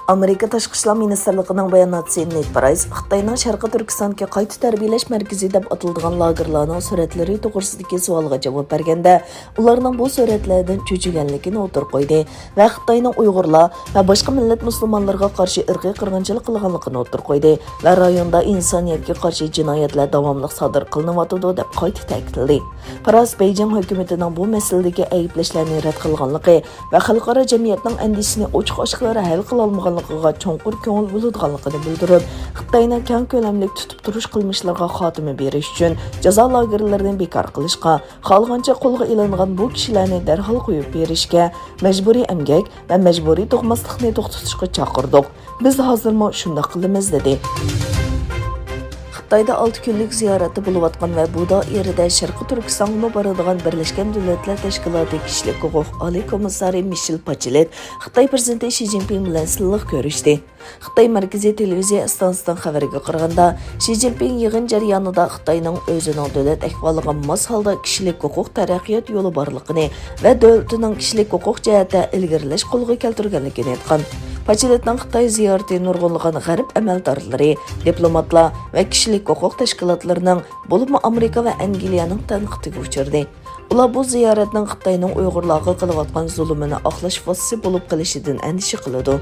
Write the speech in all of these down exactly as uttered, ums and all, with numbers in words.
ئامېرىكا تاشقى ئىشلار مىنىستىرلىقىنىڭ باياناتچىسى نېد پرايس خىتاينىڭ شەرقىي تۈركىستاندىكى قايتا تەربىيەلەش مەركىزى دەپ ئاتىلىدىغان لاگېرلارنىڭ سۈرەتلىرى توغرىسىدىكى سوئالغا جاۋاب بەرگەندە، ئۇلارنىڭ بۇ سۈرەتلەردىن چۆچۈگەنلىكىنى ئوتتۇرىغا قويدى ۋە خىتاينىڭ ئۇيغۇرلار ۋە باشقا مىللەت مۇسۇلمانلىرىغا قارشى ئىرقىي قىرغىنچىلىق قىلغانلىقىنى ئوتتۇرىغا قويدى ۋە رايوندا ئىنسانىيەتكە قارشى جىنايەتلەر داۋاملىق سادىر قىلىنىۋاتىدۇ، دەپ قايتا تەكىتلىدى. پرايس بېيجىڭ ھۆكۈمىتىنىڭ بۇ مەسىلىدىكى ئەيىبلەشلەرنى رەت قىلغانلىقى ۋە خەلقئارا جەمئىيەتنىڭ ئەندىشىسىنى ئوچۇق-ئاشكارا ھەل قىلالمىغانلىقىغا چوڭقۇر كۆڭۈل بۆلىدىغانلىقىنى بىلدۈرۈپ، خىتاينىڭ كەڭ كۆلەملىك تۇتۇپ تۇرۇش قىلمىشلىرىغا خاتىمە بېرىش ئۈچۈن جازا لاگېرلىرىنى بىكار قىلىشقا، خالىغانچە قولغا ئېلىنغان بۇ كىشىلەرنى دەرھال قويۇپ بېرىشكە، مەجبۇرىي ئەمگەك ۋە مەجبۇرىي تۇغماسلىقنى توختىتىشقا چاقىردۇق. بىز ھازىرمۇ شۇنداق قىلىمىز، دېدى. خىتايدا ئالتە كۈنلۈك زىيارەتتە بولۇۋاتقان ۋە بۇ دائىرىدە شەرقىي تۈركىستانغىمۇ بارىدىغان بىرلەشكەن دۆلەتلەر تەشكىلاتى كىشىلىك ھوقۇق ئالىي كومىسسارى مىشېل پاچېلېت خىتاي پىرېزىدېنتى شى جىنپىڭ بىلەن سىنلىق كۆرۈشتى. خىتاي مەركىزىي تېلېۋىزىيە ئىستانسىسىنىڭ خەۋىرىگە قارىغاندا، شى جىنپىڭ يىغىن جەريانىدا خىتاينىڭ ئۆزىنىڭ دۆلەت ئەھۋالىغا ماس ھالدا كىشىلىك ھوقۇق تەرەققىيات يولى بارلىقىنى ۋە دۆلىتىنىڭ كىشىلىك ھوقۇق جەھەتتە ئىلگىرىلەش قولغا كەلتۈرگەنلىكىنى ئېيتقان. پاچېلېتنىڭ خىتاي زىيارىتى نۇرغۇنلىغان غەرب ئەمەلدارلىرى، دىپلوماتلار ۋە كىشىلىك ھوقۇق تەشكىلاتلىرىنىڭ، بولۇپمۇ ئامېرىكا ۋە ئەنگلىيەنىڭ تەنقىدىگە ئۇچرىدى. ئۇلار بۇ زىيارەتنىڭ خىتاينىڭ ئۇيغۇرلارغا قىلىۋاتقان زۇلۇمىنى ئاقلاش ۋاسىتىسى بولۇپ قېلىشىدىن ئەندىشە قىلىدۇ.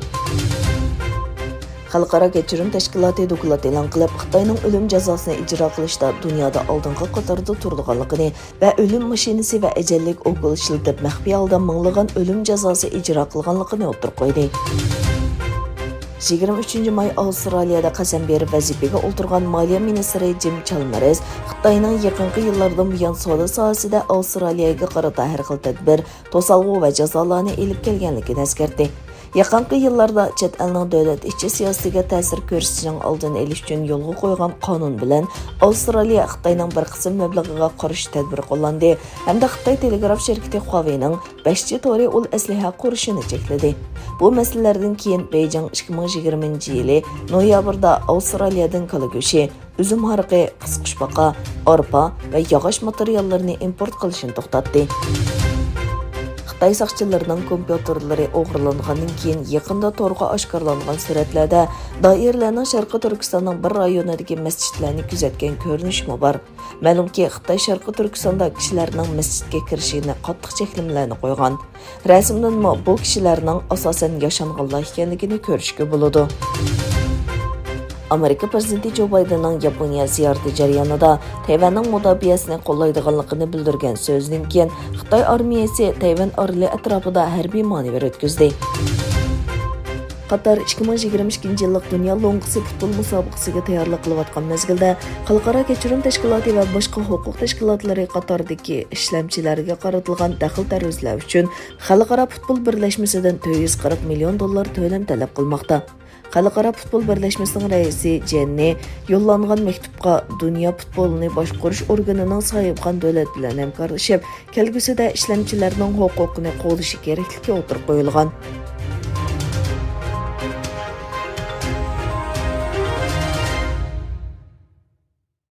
خەلقئارا كەچۈرۈم تەشكىلاتى دوكلات ئېلان قىلىپ، خىتاينىڭ ئۆلۈم جازاسىنى ئىجرا قىلىشتا دۇنيادا ئالدىنقى قاتاردا تۇرىدىغانلىقىنى ۋە ئۆلۈم ماشىنىسى ۋە ئەجەللىك ئوكۇل ئىشلىتىپ، مەخپىي ھالدا مىڭلىغان ئۆلۈم جازاسى ئىجرا قىلغانلىقىنى ئوتتۇرىغا قويدى. يىگىرمە ئۈچىنچى ماي ئاۋسترالىيەدە قەسەم بېرىپ ۋەزىپىگە ئولتۇرغان مالىيە مىنىستىرى جىم چالمېرس خىتاينىڭ يېقىنقى يىللاردىن بۇيان سودا ساھەسىدە ئاۋسترالىيەگە قارىتا ھەر خىل تەدبىر، توسالغۇ ۋە جازالارنى ئېلىپ كەلگەنلىكىنى ئەسكەرتتى. يېقىنقى يىللاردا چەت ئەلنىڭ دۆلەت ئىچى سىياسىتىگە تەسىر كۆرسىتىشنىڭ ئالدىنى ئېلىش ئۈچۈن يولغا قويغان قانۇن بىلەن ئاۋسترالىيە خىتاينىڭ بىر قىسىم مەبلىغىغا قارشى تەدبىر قوللاندى ھەمدە خىتاي تېلېگراف شىركىتى خۇاۋېينىڭ بەشچى تورى ئۇل ئەسلىھە قۇرۇشىنى چەكلىدى. بۇ مەسىلىلەردىن كېيىن بېيجىڭ ئىككى مىڭ يىگىرمىنچى يىلى نويابىردا ئاۋسترالىيەدىن كالا گۆشى، ئۈزۈم ھارىقى، قىسقۇچپاقا، ئارپا ۋە ياغاچ ماتېرىياللىرىنى ئىمپورت قىلىشنى توختاتتى. خىتاي ساقچىلىرىنىڭ كومپيۇتېرلىرى ئوغرىلانغاندىن كېيىن، يېقىندا تورغا ئاشكارىلانغان سۈرەتلەردە دائىرىلەرنىڭ شەرقىي تۈركىستاننىڭ بىر رايونىدىكى مەسچىتلەرنى كۆزەتكەن كۆرۈنۈشمۇ بار. مەلۇمكى، خىتاي شەرقىي تۈركىستاندا كىشىلەرنىڭ مەسچىتكە كىرىشىنى قاتتىق چەكلىمىلەرنى قويغان. رەسىمدىنمۇ بۇ كىشىلەرنىڭ ئاساسەن ياشانغانلار ئىكەنلىكىنى كۆرۈشكە بولىدۇ. ئامېرىكا پىرېزىدېنتى جو بايدېننىڭ ياپونىيە زىيارىتى جەريانىدا تەيۋەننىڭ مۇداپىئەسىنى قوللايدىغانلىقىنى بىلدۈرگەن سۆزىدىن كېيىن، خىتاي ئارمىيەسى تەيۋەن ئارىلى ئەتراپىدا ھەربىي مانېۋىر ئۆتكۈزدى. قاتار ئىككى مىڭ يىگىرمە ئىككىنچى يىللىق دۇنيا لوڭقىسى پۇتبول مۇسابىقىسىگە تەييارلىق قىلىۋاتقان مەزگىلدە، خەلقئارا كەچۈرۈم تەشكىلاتى ۋە باشقا ھوقۇق تەشكىلاتلىرى قاتاردىكى ئىشلەمچىلەرگە قارىتىلغان دەخلى-تەرۇزلەر ئۈچۈن خەلقئارا پۇتبول بىرلەشمىسىدىن تۆت يۈز قىرىق مىليون دوللار تۆلەم تەلەپ قىلماقتا. خەلقئارا پۇتبول بىرلەشمىسىنىڭ رەئىسى جيەننى يوللانغان مەكتۇپقا دۇنيا پۇتبولىنى باشقۇرۇش ئورگىنىنىڭ ساھىبخان دۆلەت بىلەن ھەمكارلىشىپ، كەلگۈسىدە ئىشلەمچىلەرنىڭ ھوقۇقىنى قوغدىشى كېرەكلىكى ئوتتۇرىغا قويۇلغان.